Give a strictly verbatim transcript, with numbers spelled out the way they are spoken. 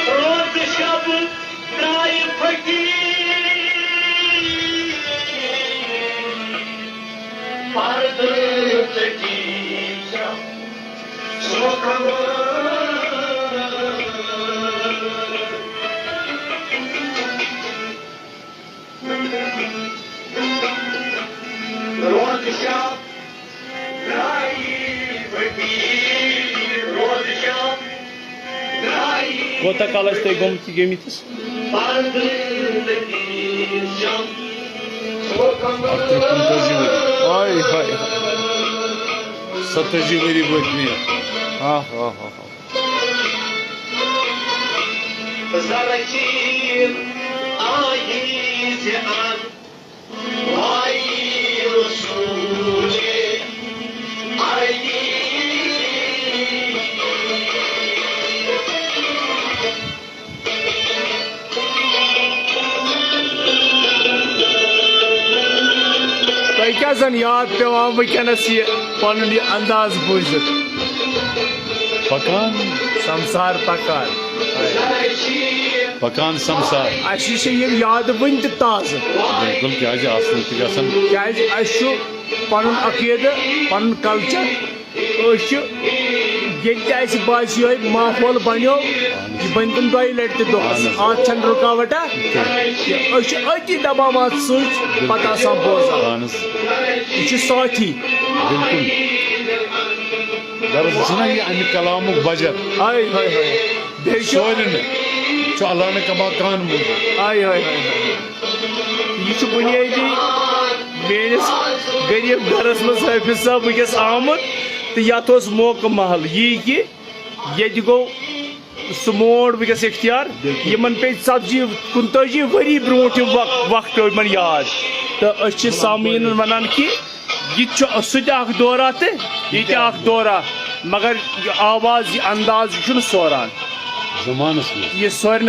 روزٕ شب درٛایہِ فقیٖر، پردٕ ژٔٹِتھ چھَم سۄ کمر۔ روزٕ شب کوتاہ کال ٲسۍ تُہۍ گٔمٕتۍ، گٔمٕتِس؟ اَتھ ترٛٲے پٕنٛژٕہ ؤری۔ ہاے، ہاے، ہاے۔ ستٲجی ؤری وٲتۍ مےٚ۔ آہ، آہ، آہ، آہ۔ زرٕ چیٖن آیی زِ اَز۔ تۄہہِ کیٛاہ زَن یاد پٮ۪وان وٕنکیٚنَس یہِ پَنُن یہِ انداز بوٗزِتھ؟ پکان۔ سمسار پکان۔ پکان سمسار۔ اَسہِ چھِ یِم یادٕ وٕنہِ تہِ تازٕ۔ بِلکُل، کیٛازِ آسنہٕ تہِ گژھن۔ کیٛازِ اَسہِ چھُ پَنُن عقیٖدٕ، پَنُن culture۔ أسۍ چھِ، ییٚلہِ تہِ اَسہِ باسہِ یِہوٚے ماحول بنیو، یہِ بنہِ تِم دۄیہِ لٹہِ تہِ دۄہَس۔ اَہَن حظ۔ اَتھ چھَنہٕ رُکاوٹا کینٛہہ۔ کینٛہہ۔ أسۍ چھِ أتی دَباوان سُچ، پَتہٕ آسان بوزان۔ اَہَن حظ۔ یہِ چھُ ساتھی۔ بِلکُل۔ غرض چھُنہ یہِ اَمہِ کلامُک بجر۔ ہاے، ہاے، ہاے۔ بیٚیہِ چھُ سورِ نہٕ۔ چھُ اللہ نہٕ کما کان موٗجوٗب۔ ہاے، ہاے، ہاے، ہاے۔ یہِ چھُ بُنیٲدی میٲنِس غریٖب گرس منٛز حٲفظ صٲب وٕنکیٚس آمُت، تہٕ یتھ اوس موقعہٕ محل یی کہِ ییٚتہِ گوٚو سُہ موڈ وٕنکیٚس اختیار۔ بِلکُل۔ یِمن پیٚیہِ ژتجی، کُنتٲجی ؤری برونٛٹھ یِم وق-، وقت یِمن یاد۔ تہٕ أسۍ چھِ سامعیٖنن ونان کہِ یہِ تہِ چھُ سُہ تہِ اکھ دورہ تہٕ یہِ تہِ اکھ دورہ، مگر یہِ آواز، یہِ انداز، یہِ چھُنہٕ سوران۔ زمانس منٛز۔ یہِ سورِ نہٕ